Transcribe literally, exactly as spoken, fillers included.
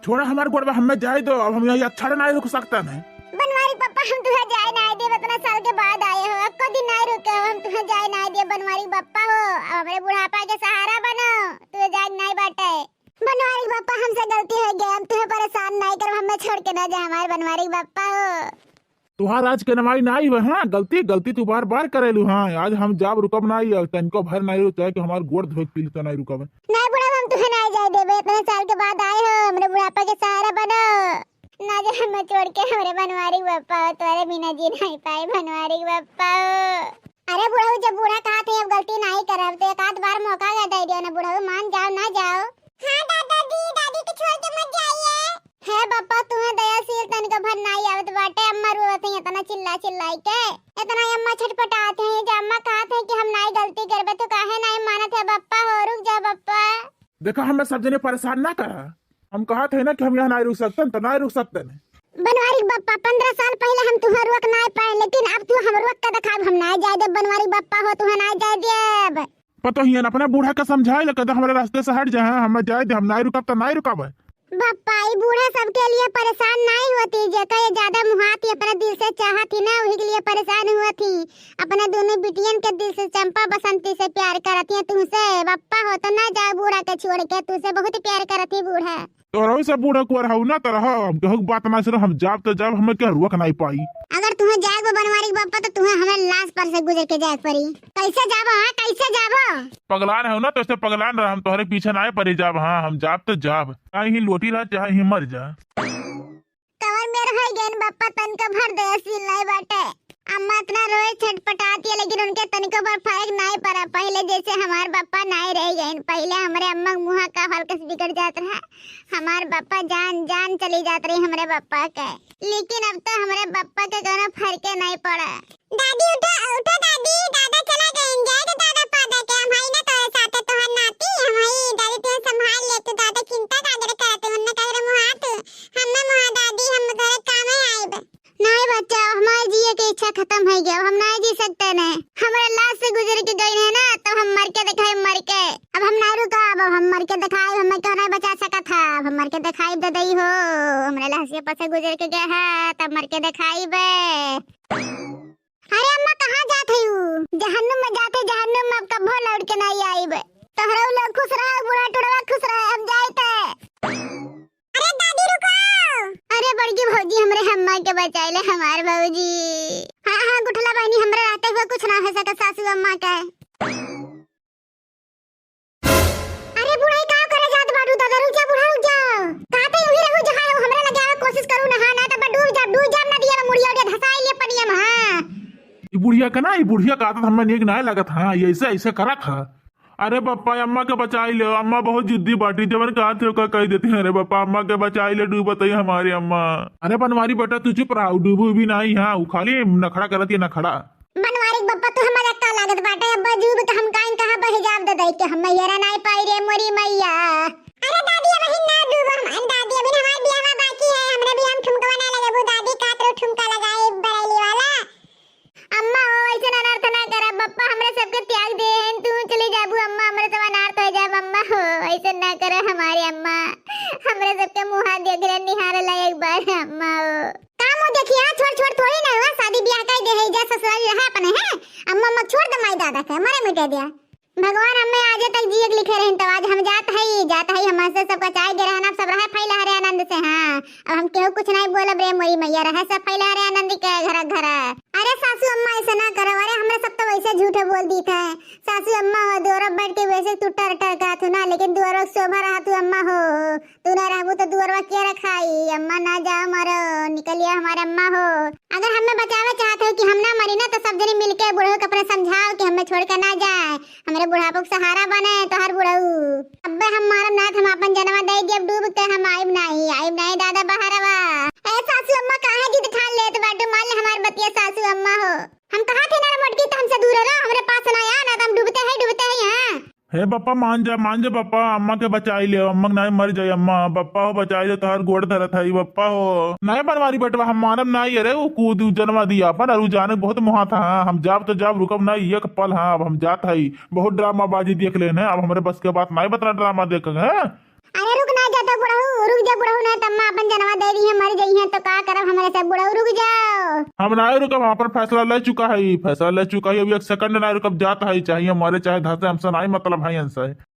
छोड़ा हमार गोड़वा, हमें जाए दो, अब हम यहाँ एक क्षण नाहीं रुक सकते हैं। बनवारी बप्पा, हम तुहे जाए नाहीं देब, इतना साल के बाद आए हो, एको दिन नाहीं रुके हो, हम तुहे जाए नाहीं देब। बनवारी बप्पा हो, अब हमरे बुढ़ापा के सहारा बनो, तुहे जाए नाहीं बाटे। बनवारी बप्पा, हमसे गलती होइ गए, हम तुहे परेशान नाहीं करब, हमें छोड़ के ना जा हमार बनवारी बप्पा हो। तोहार आज के नवाई नाई बा, हाँ, गलती, गलती तू बार बार करेलू, हाँ, आज हम जाब रुकब नाई, अब तनिको भर नाई रुक, चाहे कि हमार गोड़ धोए के पीले तो नाई रुकब। नाई बुढ़ऊ, हम तुहे नाई जाए देबे, इतने साल के बाद आए हो, हमरे बुढ़ापा के सहारा बनो। ना जा हमें छोड़ के, हमरे बनवारी बप्पा हो, तोरे बिना जी नाई पाए बनवारी बप्पा हो। अरे बुढ़ऊ, जब बूढ़ा कहत है अब गलती नाई करब, तो एक आध बार मौका दे दियो ना बुढ़ऊ, मान जाओ, ना जाओ। हाँ दादा जी, दादी के छोड़ के मत जाइए। हे बप्पा, तुहे दयाशील तनिको भर नाई आवत बाटे, अम्मा रोवत है इतना चिल्ला चिल्लाई के, इतना अम्मा छटपटात है, जब अम्मा कहत है कि हम नाई गलती करबे, तो काहे नाई मानत है बप्पा हो, रुक जा बप्पा। देखा, हमें सब जने परेशान ना करा, हम कहत है ना कि हम यहाँ नाई रुक सकते, तो नाई रुक सकते। बनवारी बप्पा, पन्द्रह साल पहिले हम तुहे रोक नाई पाए, लेकिन अब तू हम रोक के देखाब, हम नाई जाए देब बनवारी बप्पा हो, तुहे नाई जाए देब। पतोहियन अपने बूढ़ा के समझाए ले, कहते हमरे रास्ते से हट जा, हाँ, हम जाए दे, हम नाई रुकब तो नाई रुकब। बप्पा, ई बूढ़ा सबके लिए परेशान नाई होती, जेकर ये ज्यादा मुहात ही अपने दिल से चाहत ही ना, वही के लिए परेशान हुआ थी। अपने दोनों बिटियन के दिल से चंपा बसंती से प्यार करत ही तुमसे। बप्पा हो तो ना जाओ बूढ़ा के छोड़ के, तुमसे बहुत प्यार करत ही बूढ़ा। तोहरा से बूढ़ा कुआर हऊ ना, तो रहो, हम केहू के बात ना सुनो, हम जाब तो जाब, हमें केहू रोक नाई पाई। अगर तुहे जाए बा बनवारी बप्पा, तो तुहे हमें लाश पर से गुजर के जाए पड़ी। कैसे जाबो, हाँ, कैसे जाबो? पगलान है ना, तो ऐसे पगलान रहा, हम तोहरे पीछे ना पड़े जाब, हाँ, हम जाब तो जाब, चाहे ही लोटी रहा, चाहे ही मर जा। कवर मेर है गेन बप्पा, तनिको भर दयाशील नहीं बाटे। अम्मा इतना रोए छटपटाती है, लेकिन उनके तनिको भर फर्क नहीं पड़ा। पहले जैसे हमार बप्पा नहीं रह गए, पहले हमरे अम्मा के मुँह का हल्का से बिगड़ जात रहा। हमार बप्पा जान जान चली जात रही हमरे बप्पा के, लेकिन अब तो हमरे बप्पा के कोनो फर्के नहीं पड़ा। दादी उठो, उठो दादी, दादा चला गए, जाए दे दादा पादा के, हम हई ना तोरे साथे, तोहर नाती, हम हई दादी, तुहे संभाल ले, तू दादा चिंता का करे करत, उन्ने कहे रे मुहात, हम्मे मुहा दादी, हम तोरे कामे आइब। नहीं बच्चा, हमारे जिए के इच्छा खत्म हो गया, अब हम नहीं जी सकते ने, हमारे लाश से गुजर के गई है ना, तो हम मर के दिखाई, मर के, अब हम नहीं रुका, अब हम मर के दिखाई, हमें क्यों नहीं बचा सकत है, अब हम मर के दिखाई दे दई हो, हमारे लाश के पास से गुजर के गया है, तब मर के दिखाई बे। अरे अम्मा, कहाँ जात है ऊ? जहन्नुम में जात है, जहन्नुम में अब कब्बो लौट के नहीं आइब। तोहरा लोग खुश रहो, बूढ़ा टुड़वा खुश रहे, हम जाइत है। अरे दादी रुको। अरे बड़की भौजी, हमरे अम्मा के बचाई ले, हमार भौजी। हाँ, हाँ, गुठला बहनी, हमरे रहते हुए कुछ ना हो सके सासू अम्मा के। अरे बुढ़ई, का करे जात बाटू दादा? रुक जा बुढ़ा, रुक जा। कहाँ पे उही रहू जहाँ रहू, हमरा लगे आवे कोशिश करू ना, हाँ, ना तो डूब जा, डूब जा नदिया में, मुड़िया उड़िया धसाई ले पनिया में, हाँ। ई बुढ़िया के ना, ई बुढ़िया का आदत हमें नीक नाय लगत, हाँ, ये ऐसे, ऐसे करत है। अरे पप्पा, अम्मा के बचाई ले, अम्मा बहुत जिद्दी बाटी, जवन कहत है ओका कह देती है। अरे पप्पा, अम्मा के बचाई ले, डूबत है हमारी अम्मा। अरे बनवारी बेटा, तू चुप रहा, डूबू भी नहीं, हाँ, वो खाली नखड़ा करत है, नखड़ा। बनवारी के बप्पा, तू हमार अक्का लागत बाटे। अब डूब के हम काइन कहाँ बह जाब दे दई के, हम मैहरा नाई पाई रे मोरी मैया। अरे दादी, अबहिन ना डूब हम, दादी, अबहिन हमार बियाहवा बाकी है, हमरा बियाह में ठुमकवा ना लगबू दादी, कात रो ठुमका लगाए बरैली वाला। अम्मा हो, ऐसे अनर्थ ना करा, बप्पा हमरा सबके त्याग दे हैं, तू चली जाबू अम्मा, हमरा सब अनर्थ हो जाब अम्मा हो, ऐसे ना करा हमारी अम्मा, हमरा सबके मुँह देख रहे निहार ला एक बार अम्मा हो। का मुँह देखिया, छोड़ छोड़ थोड़ी ना हुआ, शादी ब्याह कर दे है, जा ससुराल रहा अपने, हैं? अम्मा अम्मा छोड़ दे माई दादा के, मरे मिटे दिया। भगवान हमें आजे तक जिए के लिखे रहन, तो आज हम जात हई, जात हई, हमसे सबका चाय गे रहना, सब रहे फैला हरे आनंद से। हाँ, अब हम केहू कुछ नहीं बोलब रे मोरी मैया, रहे सब फैला हरे आनंद के घर घर। अरे सासू अम्मा ऐसे ना करो, अरे हमरे सब तो वैसे झूठे बोल दी थे। सासू अम्मा हो दुआर बैठ के वैसे तू टर टर कहत हो ना, लेकिन दुआर शोभा रहा तू अम्मा हो। तू ना रहबू तो दुअरवा के रखाई? अम्मा ना जाओ मरो, निकलिया हमारे अम्मा हो। अगर हमें बचावे चाहत हो कि हम ना मरी ना, तो सब जने मिलके बुढ़ऊ के अपने समझाओ कि हमें छोड़ के ना जाए, हमरे बुढ़ापो के सहारा बने तोहर बुढ़ऊ। अब्बे हम मारब ना, हम अपन जनवा दे दियब डूब के, हम आइब नाही, आइब नाही दादा बहरवा। ए सासू अम्मा, काहे जिद ठान लेत बाटू? मान ले हमार बतिया सासू अम्मा हो। हम कहा थे ना रे मोटकी, तो हमसे दूर रहो, हमरे पास ना आ, ना तो हम डूबते हैं, डूबते हैं यहाँ। हे बप्पा, मान जा, मान जा बप्पा, अम्मा के बचाई ले, अम्मा के नाई मर जाई अम्मा, बप्पा हो बचाई ले, तोहार गोड़ धरत हई बप्पा हो। नाई बनवारी बेटवा, हम मानब नाई, अरे वो कूद जनवा दिया अपन, अरे उ जाने बहुत मुहा था, हाँ, हम जाब तो जाब, रुकब नाई एक पल, हाँ, अब हम जात हई, बहुत ड्रामाबाजी देख लेन है, अब हमरे बस के बात नाई बतना ड्रामा देख है। अरे रुक ना जा तो बुढ़ऊ, रुक जा बुढ़ऊ, ना तो का करब, हमरे से बुढ़ऊ रुक जाओ। हम नाहीं रुकब, हम अपन फैसला ले चुका है, फैसला ले चुका है, अभी एक सेकंड नाहीं रुकब, जात है, चाहे मरे चाहे धंसे, हमसे नाहीं मतलब है इनसे।